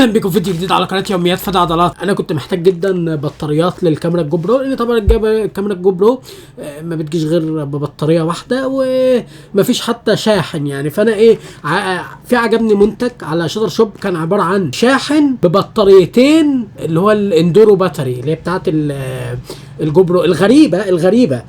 اهلا بكم في فيديو جديد على قناة يوميات فدا عضلات. انا كنت محتاج جدا بطاريات للكاميرا ال GoPro، لان طبعا الكاميرا ال GoPro ما بتجيش غير ببطاريه واحدة ومفيش حتى شاحن يعني. فانا ايه في عجبني منتج على Shuttershop كان عبارة عن شاحن ببطاريتين اللي هو ال Enduro battery اللي هي بتاعه ال GoPro. الغريبة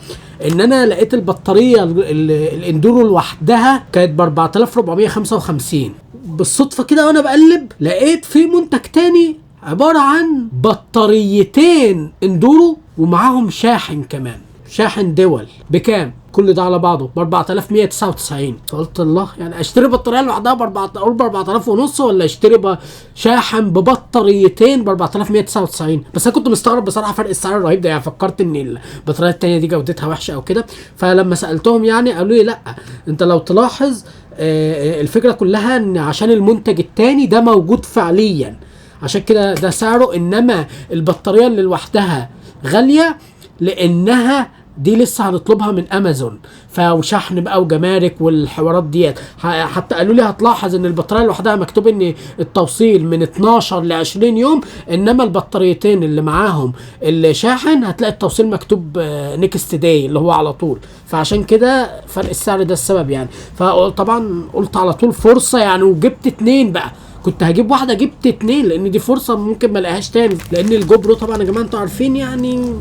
ان انا لقيت البطارية ال Enduro لوحدها كانت ب 4455. بالصدفة كده وانا بقلب لقيت في منتج تاني عبارة عن بطاريتين Enduro ومعاهم شاحن كمان، شاحن dual، بكام؟ كل ده على بعضه ب 4199. فقلت الله، يعني اشتري بطارية لوحدها ب 4000 ونص ولا اشتري شاحن ببطاريتين ب 4199؟ بس انا كنت مستغرب بصراحة فرق السعر الرهيب ده، يعني فكرت ان البطارية الثانية دي جودتها وحشة او كده. فلما سالتهم يعني قالوا لي لا، انت لو تلاحظ الفكرة كلها ان عشان المنتج الثاني ده موجود فعليا عشان كده ده سعره، انما البطارية اللي لوحدها غالية لانها دي لسه هنطلبها من امازون، فشحن بقى وجمارك والحوارات ديت. حتى قالوا لي هتلاحظ ان البطارية لوحدها مكتوب ان التوصيل من 12 ل 20 يوم، انما البطاريتين اللي معاهم الشاحن هتلاقي التوصيل مكتوب next day اللي هو على طول. فعشان كده فرق السعر ده السبب يعني. فطبعا قلت على طول فرصة يعني، وجبت اتنين بقى، كنت هجيب واحدة جبت اتنين لان دي فرصة ممكن ما الاقيهاش تاني. لان ال GoPro طبعا يا جماعة انتوا عارفين يعني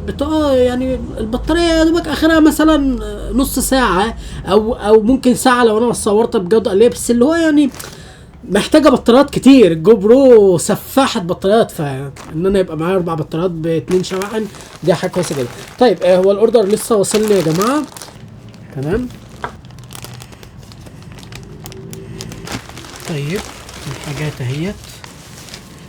بتاع يعني البطارية يا دوبك اخرها مثلا نص ساعة او ممكن ساعة لو انا صورت بجوده قليله، بس اللي هو يعني محتاجه بطاريات كتير. ال GoPro سفاحه بطاريات، فان انا يبقى معايا 4 بطاريات ب2 شواحن دي حاجة كويسة جدا. طيب هو ال order لسه واصلني يا جماعة، تمام. طيب الحاجات اهيت،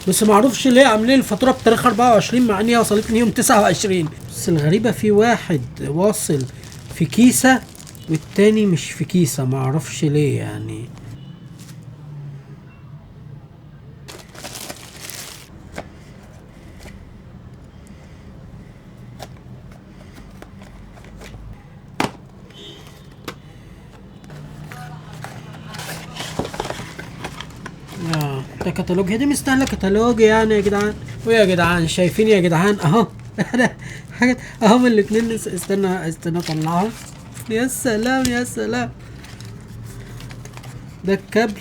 بس معرفش ليه عاملين الفاتورة بتاريخ 24 مع ان هي وصلتني يوم 29. بس الغريبة في واحد واصل في كيسه والتاني مش في كيسه، معرفش ليه يعني. ده كتالوج، هي دي مستاهلة كتالوج يعني يا جدعان؟ ويا جدعان شايفين يا جدعان اهو حاجات اهم الاثنين. استنى اطلعهم. يا سلام يا سلام، ده الكابل.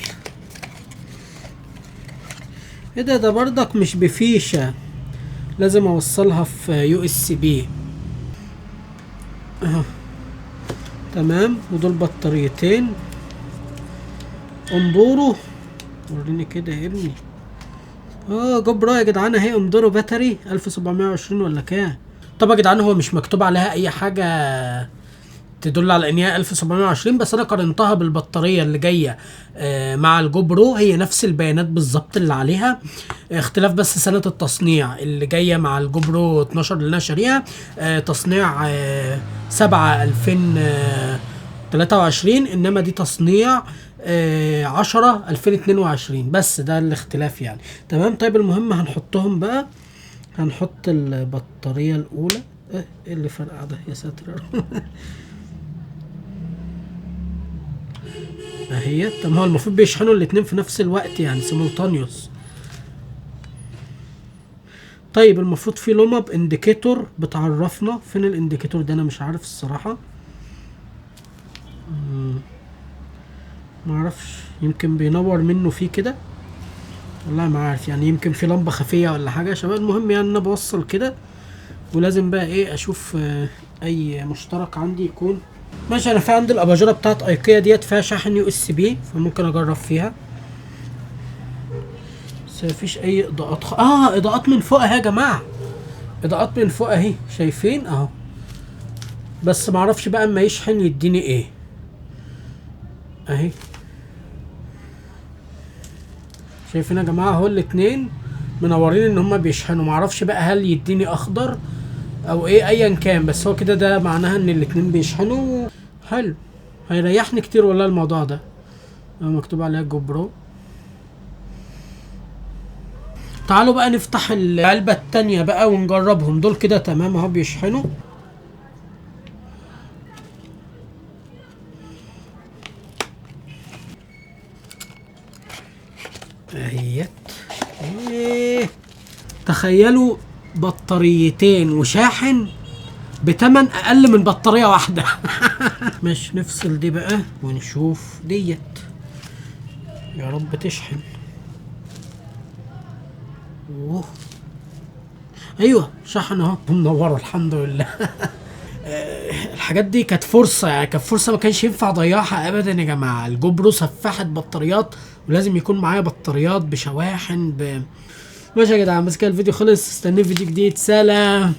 ايه ده؟ ده برضك مش بفيشه، لازم اوصلها في USB اهو. تمام، ودول بطاريتين Enduro. وريني كده يا ابني. GoPro يا جدعان اهي، Enduro battery 1720 ولا كام؟ طب يا جدعان هو مش مكتوب عليها اي حاجة تدل على ان هي 1720، بس انا قارنتها بالبطاريه اللي جاية مع ال GoPro، هي نفس البيانات بالظبط اللي عليها، اختلاف بس سنة التصنيع. اللي جاية مع ال GoPro 12 اللي انا شاريها تصنيع 7/2023، انما دي تصنيع 10/2022، بس ده الاختلاف يعني. تمام. طيب المهم هنحطهم بقى، هنحط البطارية الأولى. ايه اللي فرقع ده يا ساتر؟ اهي. طب هو المفروض بيشحنوا الاتنين في نفس الوقت يعني simultaneous. طيب المفروض في لمب indicator بتعرفنا فين ال indicator ده، انا مش عارف الصراحة، معرفش، يمكن بينور منه فيه كده، والله ما عارف يعني، يمكن في لمبة خفيه ولا حاجة يا شباب. المهم يعني انا بوصل كده، ولازم بقى ايه اشوف اي مشترك عندي يكون ماشي. انا في عندي الاباجوره بتاعت ايكيا ديت فيها شاحن USB، فممكن اجرب فيها، بس مفيش اي اضاءات. اضاءات من فوق اهي يا جماعة، اضاءات من فوق اهي، شايفين اهو، بس معرفش بقى اما يشحن يديني ايه. اهي شايفين يا جماعة اهو الاتنين منورين ان هما بيشحنوا، معرفش بقى هل يديني اخضر او ايه، ايا كان، بس هو كده ده معناها ان الاتنين بيشحنوا. حلو، هيريحني كتير والله الموضوع ده. مكتوب عليها GoPro. تعالوا بقى نفتح العلبة التانية بقى ونجربهم دول كده. تمام اهو بيشحنوا. اهيت تخيلوا بطاريتين وشاحن بتمن اقل من بطارية واحدة. مش نفصل دي بقى ونشوف ديت، يا رب تشحن. اوه ايوه شحن اهو، منورة الحمد لله. الحاجات دي كانت فرصة، يعني كانت فرصة ما كانش ينفع اضيعها ابدا يا جماعة. ال GoPro سفحت بطاريات، ولازم يكون معايا بطاريات بشواحن. ماشي يا جدعان، بس كده الفيديو خلص، استنوا فيديو جديد، سلام.